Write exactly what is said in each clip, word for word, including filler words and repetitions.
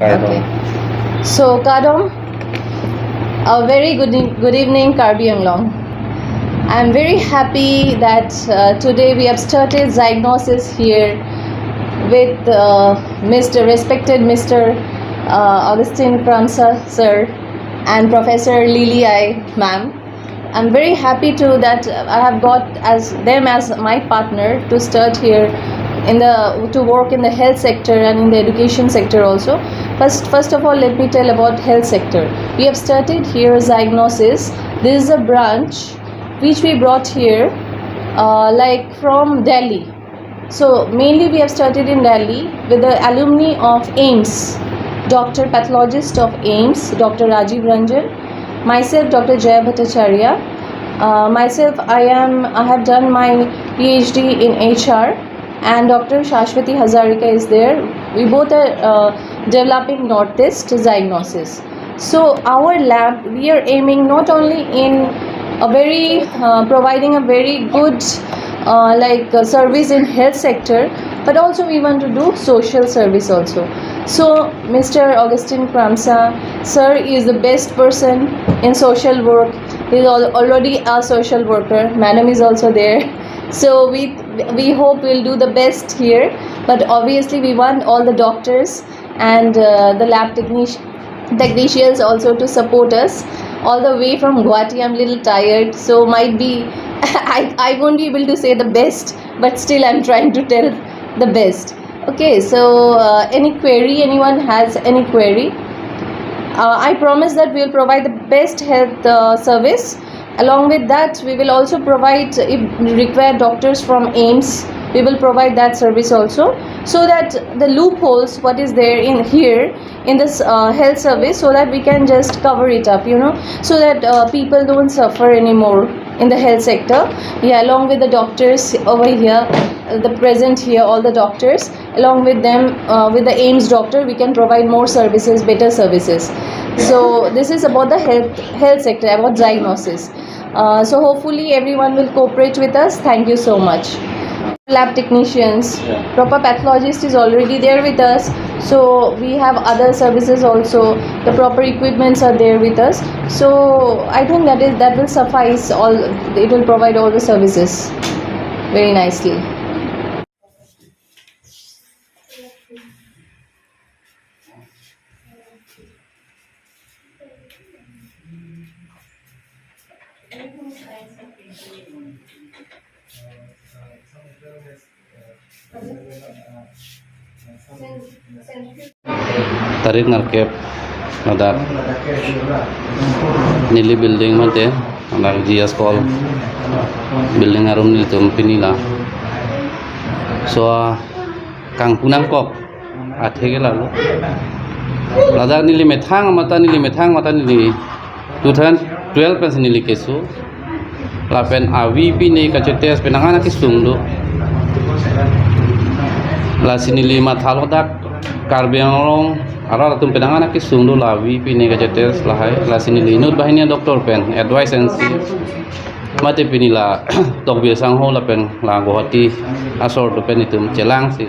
Okay. So, Kardom, a very good, e- good evening, Karbi Anglong. I'm very happy that uh, today we have started Zyagnosis here with uh, Mister respected Mister uh, Augustine Kramsa sir and Professor Lily Ai ma'am. I'm very happy to that I have got as them as my partner to start here in the to work in the health sector and in the education sector also. First, first of all, let me tell about health sector. We have started here Zyagnosis. This is a branch which we brought here, uh, like from Delhi. So mainly we have started in Delhi with the alumni of AIIMS, doctor pathologist of AIIMS, Doctor Rajiv Ranjan, myself, Doctor Jaya Bhattacharya. Uh, myself, I am I have done my PhD in HR, and Doctor Shashwati Hazarika is there. We both are uh, developing Northeast Zyagnosis. So our lab, we are aiming not only in a very uh, providing a very good uh, like uh, service in health sector, but also we want to do social service also. So Mister Augustine Kramsa sir is the best person in social work. He's al- already a social worker. Madam is also there. So we we hope we'll do the best here. But obviously, we want all the doctors and uh, the lab technici- technicians also to support us all the way from Guwahati. I'm a little tired, so might be I, I won't be able to say the best, but still I'm trying to tell the best. Okay, so uh, any query, anyone has any query? Uh, I promise that we'll provide the best health uh, service. Along with that, we will also provide, if required, doctors from AIIMS. We will provide that service also, so that the loopholes what is there in here in this uh, health service, so that we can just cover it up, you know, so that uh, people don't suffer anymore in the health sector. Yeah, along with the doctors over here, uh, the present here, all the doctors, along with them, uh, with the AIIMS doctor, we can provide more services, better services. So this is about the health health sector, about Zyagnosis. Uh, so hopefully everyone will cooperate with us. Thank you so much. Lab technicians, proper pathologist is already there with us. So we have other services also. The proper equipments are there with us. So I think that is that will suffice all. It will provide all the services very nicely. Tarik nerkep ladak neli building mate, ladak G S Kol building arum nelitum pini la. So, ah, kangpu nangkok athe ke lalo. Ladak neli methang mate, neli methang mate neli two thousand twelve pensi neli keso. Lapen avi pine kachetest penang an akesung do. Lasi neli mathalo dak Karbi Anglong arat atum penang an akesung do la avi pine kachetest lahai. Lasi neli inut banghini adoctor pen advice ensi mate pini la Tokbi asangho lapen la Guwahati asor atum pen itum chelangsi,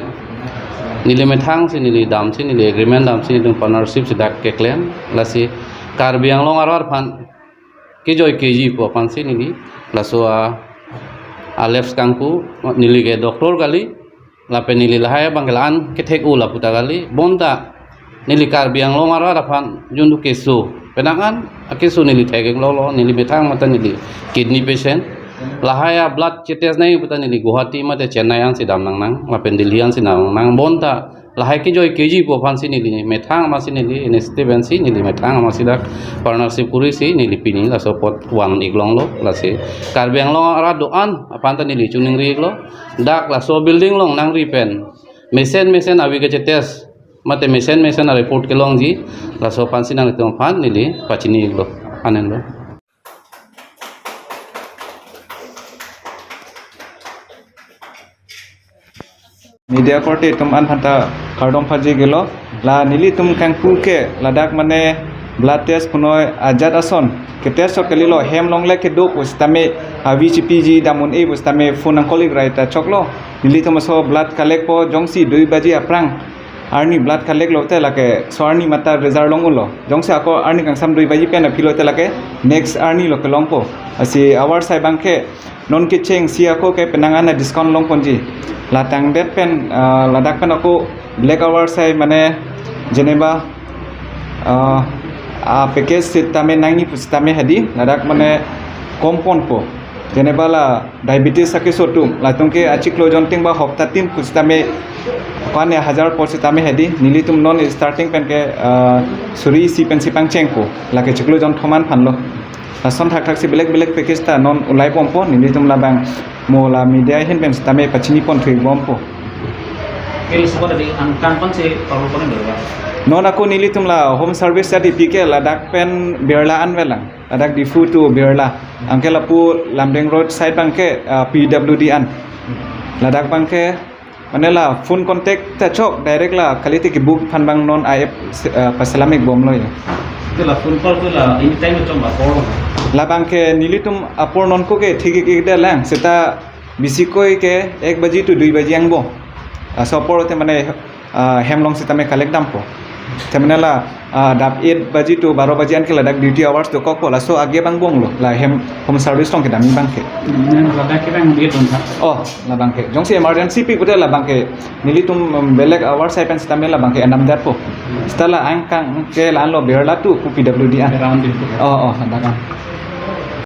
neli methangsi, neli damsi, neli agreement damsi itum partnership si dak keklem. Lasi Karbi Anglong arat aphan kejoi keji pu aphansi neli laso a, a labs kangpu, neli ke doctor kali, lapen neli lahai abang ke la-an kethek-o lapu ta kali, bonta neli Karbi Anglong arat aphan jun do keso penang an akeso neli thek-iklo lo, neli methang mate neli kidney patient. Lahai a blood chetest nangji puta neli Guwahati mate Chennai ansi dam nangnang, lapen Delhi ansi dam nangnang, bonta lahai kejoi keji pu aphansi neli methang amatsi neli initiative ensi neli methang amatsi dak partnership kurisi neli pini laso apot van-iklonglo. Lasi Karbi Anglong arat do-an aphan ta neli choningri-iklo, dak laso building along nangri pen mesen mesen avi kachetest mate mesen mesen a report kelongji, laso aphansi nanglitum aphan neli pachini-iklo. Anenlo. Media korte atum an aphan ta kardom pajir-iklo. La nelitum kangpu ke ladak mane blood test punoi ajat ason ketest so kalilo, hem longle kedo pusitame avi chipiji dam un-e pusitame phone nang-call-ik rai ta choklo. Nelitum aso blood collect-po jongsi dui baji aphrang Arni blood collect lote lake so arni mata result long-olo. Jongsi ako arni kangsam dui baji pen aphi lote lake next arni lo kelongpo. Lasi avarsai abangke non kechengsi ako ke penang an a-discount longponji. La tangdet pen, ah, ladak pen ako black avarsai mane jeneba, ah, a-package sitame nangji pusitame hedi, ladak mane komponpo. Jeneba la diabetes akeso atum, latum ke achiklo jonting ba hopta tin pusitame, ko-an hajar pusitame hedi, nelitum non starting pen ke, ah, suri isi pensi pangchengpo, lake chiklo jonthom an aphanlo. Lason thakthaksi belek belek package ta non ulai bompo, nelitum labang mo la media ahin pen sitame pachini ponthu bompo. Kiri support di angkan pon si parlo pon dolo ba? Non ako nelitum la home service ta dipi ke ladak pen Birla an avelang. Ladak Diphu to Birla. Anke lapu Lumding Road side abangke, ah, P W D an. Ladak abangke mane la phone contact ta chok, direct la kalite kebook aphan abang non a-app, ah, paselam-ik bomlo ya. Ke la phone call ke la anytime chong ba call. Labangke nelitum apor non ko ke thik-ik-ik detlang, seta bisi koi ke ek baji to dui baji angbong. Ah, laso apor te mane, ah, hem along sitame collect dampo. Te mane la, ah, adap eight baji to baro baji an ke ladak duty hours dokokpo, laso age abang bonglo, la hem home service along kedamji abangke. Nang ladak ke abang dia tuntha. Oh, labangke. Jongsi emergency pi pute labangke nelitum, um, belek avarsai pen sitame labangke endam detpo. Seta la angkang ke la-anlo Birla to pu P W D an. Around it. Oh, oh, ladak an.